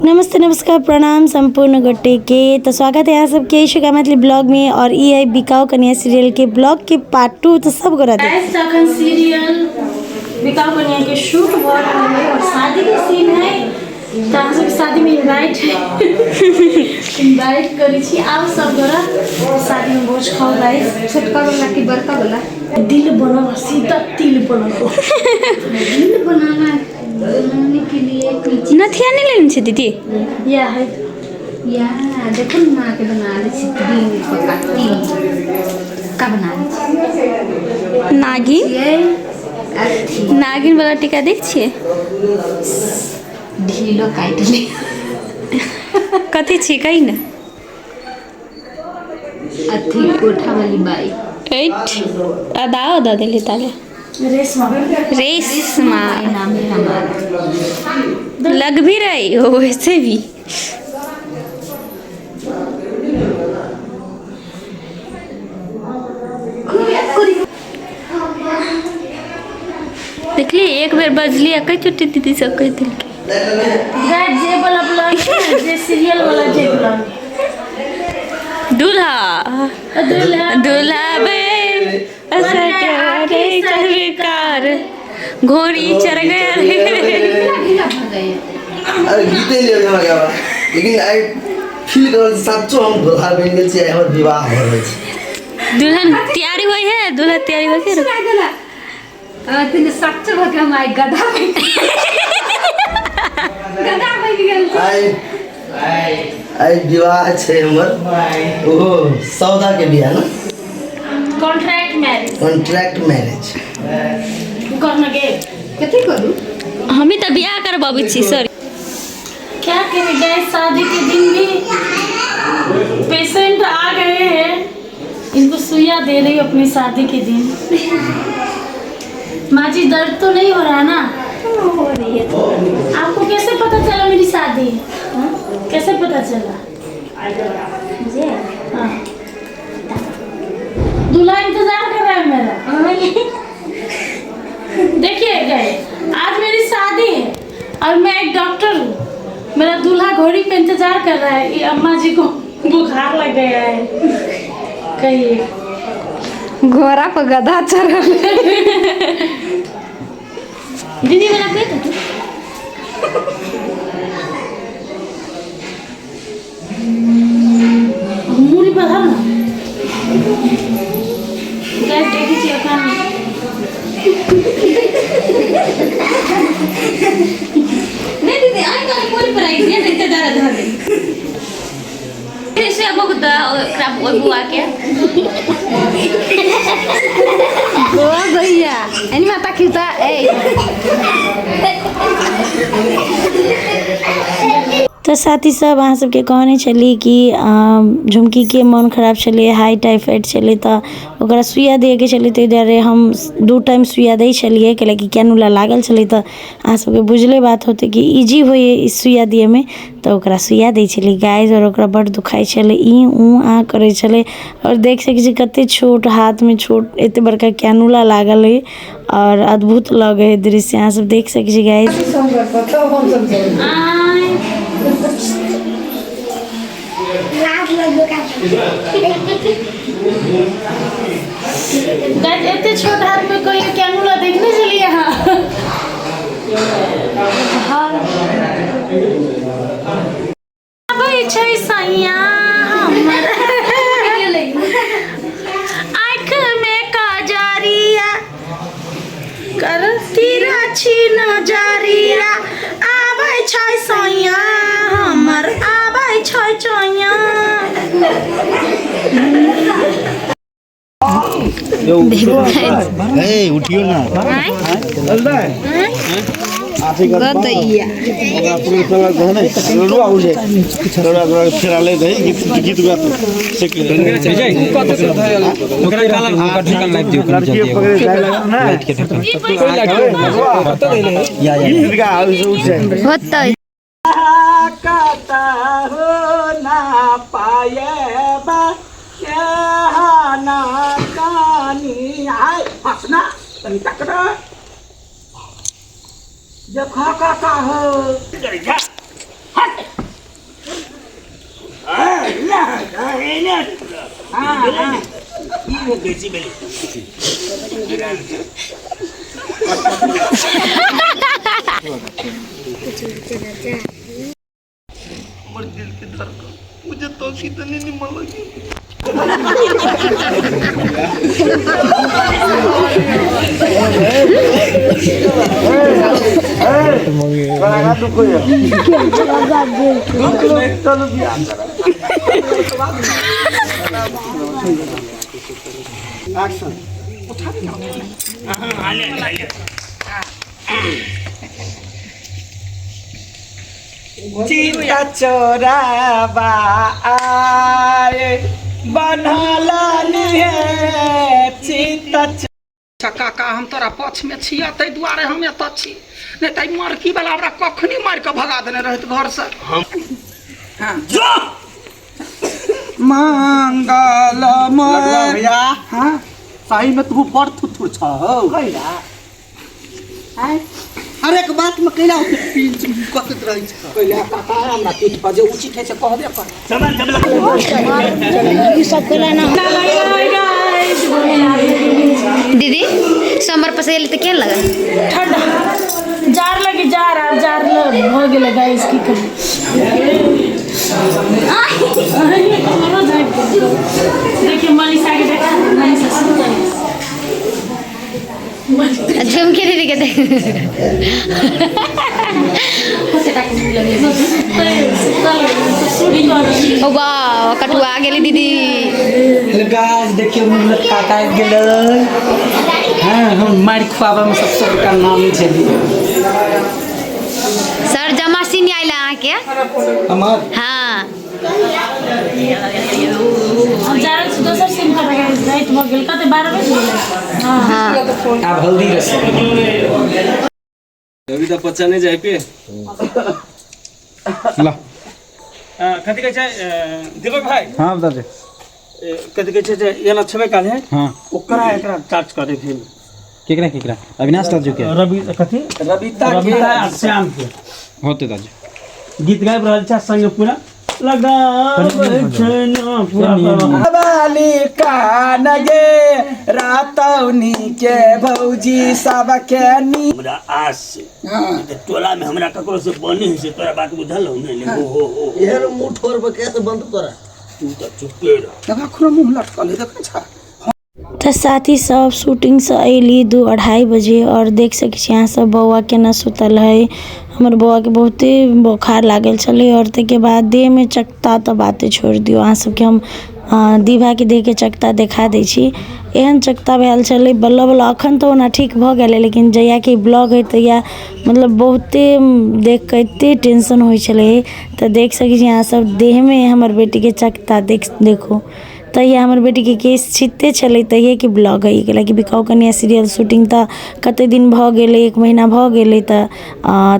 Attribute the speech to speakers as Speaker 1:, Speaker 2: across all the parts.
Speaker 1: नमस्ते नमस्कार प्रणाम संपूर्ण गोटे के। तो स्वागत है यहाँ सबके ईशुका मैथिली ब्लॉग में और ई है बिकाऊ कन्या सीरियल के ब्लॉग के पार्ट 2। तो सब गोरा देख
Speaker 2: तखन सीरियल बिकाऊ कन्या के शूट भ रहल है और शादी के सीन है। तो अहाँ सबके शादी में इनवाइट है, इनवाइट करै छी, आउ सब गोरा शादी में भोज खाओ गाइस।
Speaker 3: छोटका वाला कि बड़का वाला?
Speaker 2: दिल बनल, सीधा तिल बनल।
Speaker 3: दिल बनाना बनाने के लिए कोई चीज
Speaker 4: नथिया नहीं लेने छै दीदी?
Speaker 2: या है
Speaker 3: या देखो न माँ के बना ले छी तिल पका तिल का बना ले छी
Speaker 4: नागिन
Speaker 3: ये अथी
Speaker 4: नागिन वाला टीका देख छियै?
Speaker 3: ढीलो काटि ले।
Speaker 4: कथी छी कही ने?
Speaker 3: अथी कोठा वाली बाई।
Speaker 4: एठ अदा दऽ देली ताले।
Speaker 2: रेशमा
Speaker 4: रेशमा
Speaker 3: नाम है हमारा।
Speaker 4: लग भी रही हो वैसे भी। देखली एक बेर बजली आ कई चुट्टी दीदी सब कह देलकै।
Speaker 2: गाइस जे वाला ब्लॉग है, जे सीरियल वाला जे ब्लॉग
Speaker 4: दूल्हा
Speaker 2: दूल्हा
Speaker 4: दूल्हा बे असर सरकार घोड़ी चढ़ गया रे।
Speaker 3: ढीला भऽ जाइए।
Speaker 5: अरे गीते लियो हमरा गाबा, लेकिन I feel कर साचो हम दूल्हा बनि गेल छी, आइ हमर विवाह भऽ रहल छै।
Speaker 4: दुल्हन तैयारी होइ है, दूल्हा तैयारी होइ है।
Speaker 3: तिन सच्चो भऽ के हम आइ गधा बनि गधा बनि गेल छी।
Speaker 5: आइ आइ विवाह छै हमर, ओहो सौदा के बियाह ने,
Speaker 2: कॉन्ट्रैक्ट मैरिज।
Speaker 5: कॉन्ट्रैक्ट मैरिज
Speaker 2: करना गे
Speaker 3: कथी करू?
Speaker 4: हमी तऽ बियाह करबाबै छी सर।
Speaker 2: क्या करें गाइस, शादी के दिन भी पेशेंट आ गए हैं, इनको सुइया दे रही हूँ अपनी शादी के दिन। माँ जी दर्द तो नहीं हो रहा ना?
Speaker 4: हो रही है।
Speaker 2: आपको कैसे पता चला मेरी शादी? हाँ? कैसे पता चला?
Speaker 4: मुझे
Speaker 2: हाँ। दूल्हा इंतजार कर रहा है मेरा। देखिए गए, आज मेरी शादी है और मैं एक डॉक्टर हूँ। मेरा दूल्हा घोड़ी पे इंतजार कर रहा है। ये अम्मा जी को बुखार लग गया है। कहिए।
Speaker 3: घोड़ा पर गधा चढ़ल।
Speaker 4: दीदी वाला कहि दे तू।
Speaker 2: मूड़ी पर धर ना। गैस देखै छी एखन।
Speaker 4: नहीं दीदी आई काली पूरी पर आई ने देखते दारा धर दे। से अब द ओकरा ओइ बुआ के
Speaker 3: गो गैया एनी माता खिता ए।
Speaker 1: तो साथी सब अहाँ सबके कहने छली कि झुमकी के मन खराब छलै, हाई टाइफाइड छलै, तऽ ओकरा सुइया दिएके छलै। ताहि दुआरे हम 2 टाइम सुइया दै छलियै, कैलाकि कैनुला लागल छलै। तऽ अहाँ सबके बुझले बात होतै कि इजी होइए ई सुइया दिएमे, तऽ ओकरा सुइया दै छलियै गाइस। आओर ओकरा बड्ड दुखाइ छलै, ई ऊ आ करै छलै। आओर देख सकै छी कते छोट हाथमे छोट एते बड़का कैनुला लागल अइ और अद्भुत लगे है दृश्य, अहाँ सब देख सकै छी गाइस।
Speaker 2: गाइस एते छोट हाथ में कोई कैनुला देखने चलिए अहाँ? आबै छै सैया हमर आँख में कजरिया करती छी नजरिया, आबै छै सैया हमर आबै छै चैया।
Speaker 5: ए उठियो ना।
Speaker 3: गदैया होतै।
Speaker 6: भेलै ने ई वो बेसी भेलै।
Speaker 5: हमर दिल के धड़कन मुझे तो कितनी निमन लगी।
Speaker 7: चिता चोराबा आए बनलनी है चिता।
Speaker 8: काका हम तोरा पक्षमे छियह, ताहि दुआरे हम एतऽ छी, नहि तऽ मरकी वाला हमरा कखनी मारि कऽ भगा देने रहैत घरसँ।
Speaker 7: हाँ। जो मंगल
Speaker 9: भैया।
Speaker 7: हाँ।
Speaker 9: सही में तू बड़ थुथुर छौ।
Speaker 7: हर एक बात में कैला पिंच कसैत रहै छै।
Speaker 8: कैला काका हमरा पीठ पर जे उचित है से कहबे कर।
Speaker 3: दीदी समर पसेल तऽ केहन लगल?
Speaker 2: ठंडा जार लगे जार आब जार लग भऽ गेलै गाइस, की करू। देखिए मनीषा के, देखा मनीषा सुतल।
Speaker 3: झुमकी दीदी के देख।
Speaker 2: सुतल।
Speaker 3: ओ वाह, कटुआ गेली दीदी।
Speaker 7: हेलो गाइस, देखियौ मुँह काका आबि गेलै। हाँ, हम मारि खुआबऽमे सबसँ बड़का नामी छलियै।
Speaker 3: सर जमा सीन आयल अहाँके?
Speaker 7: हमर।
Speaker 3: हाँ।
Speaker 2: हम जा रहल छी दोसर सीन पर गाइस, राति भऽ गेल। कते 12 बजे गेलै? हाँ।
Speaker 3: हाँ।
Speaker 7: आब हल्दी रसम।
Speaker 10: अभी तऽ पचा नहि जाइ पे।
Speaker 9: ल।
Speaker 6: कथी कहै छै दीपक भाई?
Speaker 9: हाँ, बता दे।
Speaker 6: कथी कहै छै जे एना छेबे काल है।
Speaker 9: हाँ।
Speaker 6: ओकरा एकरा चार्ज करे फिर।
Speaker 9: केकरा केकरा? अविनाश दाजू के।
Speaker 6: रवि कथी
Speaker 7: रविता के।
Speaker 6: रविता आ श्याम के।
Speaker 9: होते दाजू।
Speaker 6: गीत गाबि रहल छै संगे, पूरा लगा छै ना पूरा।
Speaker 7: वाली कान गे रातौनी के भौजी सबके नी।
Speaker 6: हमरा आस छै तऽ टोला में हमरा ककरो से बने है से तोरा बात बुझल हौ ने? हो हो हो।
Speaker 5: एहन मुँह ठोर पर कैसे बंद तोरा?
Speaker 6: तू तऽ चुपे रह।
Speaker 8: देखा खुला मुँह लटकल है, देखै छ।
Speaker 1: तऽ साथी सब शूटिंगसँ अयली 2-2:30 बजे आओर देख सकै छी अहाँ सब बौआ केना सुतल है। हमर बौआके बहुते बोखार लागल छलै आओर ताहिके बाद देहमे चकता तऽ बाते छोड़ि दियौ। अहाँ सबके हम दीभाके देहके चकता देखा दै छी। एहन चकता भेल छलै बल्ल बल्ल। अखन तऽ ओना ठीक भऽ गेलै, लेकिन जहियाके ब्लॉग है तहिया मतलब बहुते देख कऽ एते टेंशन होइ छलै। तऽ देख सकै छी अहाँ सब देहमे हमर बेटीके चकता देख देखू। तहिया हमर बेटीके केश छिटते छलै तहिएके ब्लॉग है। कैलाकि बिकाउ कन्या सीरियल शूटिंग तऽ कते दिन भऽ गेलै, 1 महीना भऽ गेलै, तऽ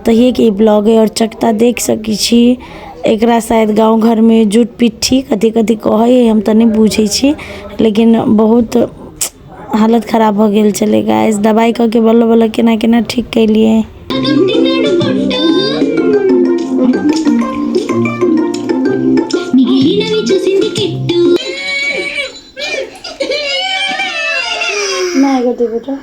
Speaker 1: तहिएके ई ब्लॉग है। आओर चकता देख सकै छी। एकरा शायद गाँव घरमे जूट पिट्ठी कथी कथी कहै हइ, हम तऽ नहि बुझै छी, लेकिन बहुत हालत खराब भऽ गेल छलै गाइस। दबाइ कऽ के बल्ल बल्ल केना केना ठीक केलियै। बेटा।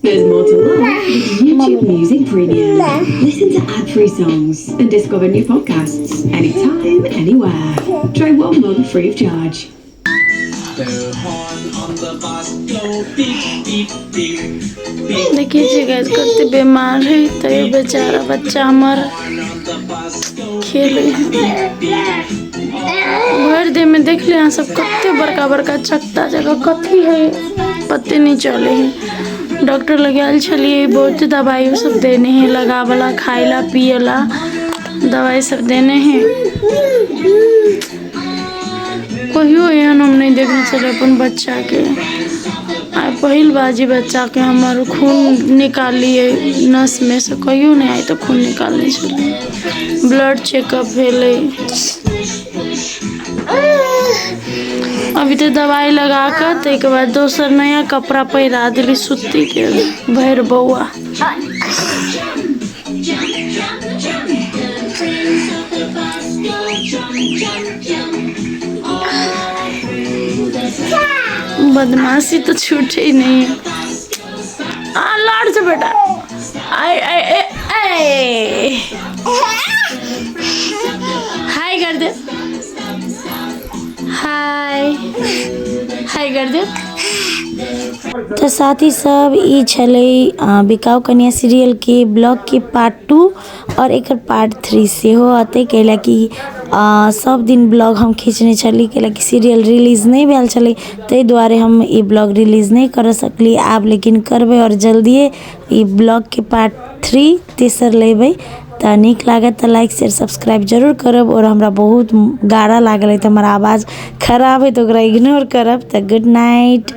Speaker 11: There's more to love with YouTube Music Premium. Listen to ad-free songs and discover new podcasts anytime, anywhere. Try 1 month free of charge.
Speaker 2: देखिए जी गाइस, कते बीमार है तैयो बेचारा बच्चा हमर खेले भरि देह में। देख ले अहाँ सब कते बड़का बड़का चकता जगह कथी है पते नहीं चले है। डॉक्टर लग आयल छलियै, बहुत दवाई सब देने है, लगावला खाइला पियला दवाई सब देने है। कहियो एहन हम नहीं देखने छलियै अपन बच्चाके। आइ पहिल बाजी बच्चाके हमर खून निकाललियै नसमे से, कहियो नहि आइ तऽ खून निकालने छलियै। ब्लड चेकअप भेलै। अभी तऽ दवाई लगा कऽ ताहिके बाद दोसर नया कपड़ा पहिरा देली सुत्तीके भरि बौआ। बदमाशी तो छूटे ही नहीं है। आ लड़ जा बेटा, आए आए ए, ए। हाय कर दे, हाय हाय कर दे।
Speaker 1: तऽ साथी सब ई छलै बिकाउ कन्या सीरियलके ब्लॉगके पार्ट 2 आओर एकर पार्ट 3 सेहो अतै, कैलाकि सब दिन ब्लॉग हम खींचने छली, कैलाकि सीरियल रिलीज नहि भेल छलै, ताहि दुआरे हम ई ब्लॉग रिलीज नहि कर सकली। आब लेकिन करबै आओर जल्दिए ई ब्लॉगके पार्ट 3 तेसर लेबै। तऽ नीक लागत तऽ लाइक शेयर सब्सक्राइब जरूर करब। आओर हमरा बहुत गारा लागल है तऽ हमर आवाज खराब है तऽ ओकरा इग्नोर करब। तऽ good night,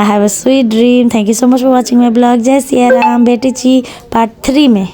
Speaker 1: have a sweet dream, thank you so much for watching my blog. जय सिया राम, भेटै छी पार्ट 3 में।